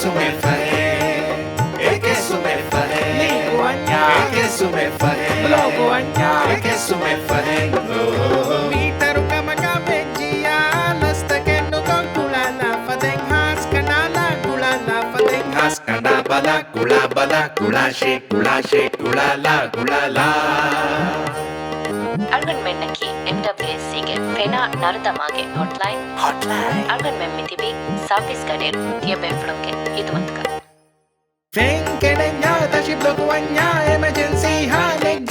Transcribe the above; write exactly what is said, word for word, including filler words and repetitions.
ސުމެއް ފަހެ، އެކެއް ސުމެއް ފަހެ، ލީކު އަންޏާ، އެކެއް ސުމެއް ފަހެ، ބްލޮގު އަންޏާ، އެކެއް ސުމެއް ފަހެ. މީޓަރު ކަމަކަށް ވެއްޖިއްޔާ، ލަސްތަކެއް ނުކޮށް ގުޅާލާ ފަދައިން ހާސް ކަނޑާލާ ގުޅާލާ ފަދައިން ހާސް ކަނޑާ ބަލާ ގުޅާ ބަލާ ގުޅާށޭ ގުޅާށޭ ގުޅާލާ ގުޅާލާ. އަޅުގަނޑުމެންނަކީ އެމްޑަބްލިއުއެސްސީގެ ފެނާ ނަރުދަމާގެ ހޮޓްލައިން. ހޮޓްލައިން. އަޅުގަނޑުމެން މިތިބީ ސަރވިސް ގަޑިއިރު ތިޔަބޭފުޅުންގެ ހިދުމަތުގަ. ފެން ކެނޑެންޏާ ތަށި ބްލޮކު ވަންޏާ އެމަޖެންސީ ހާލެއް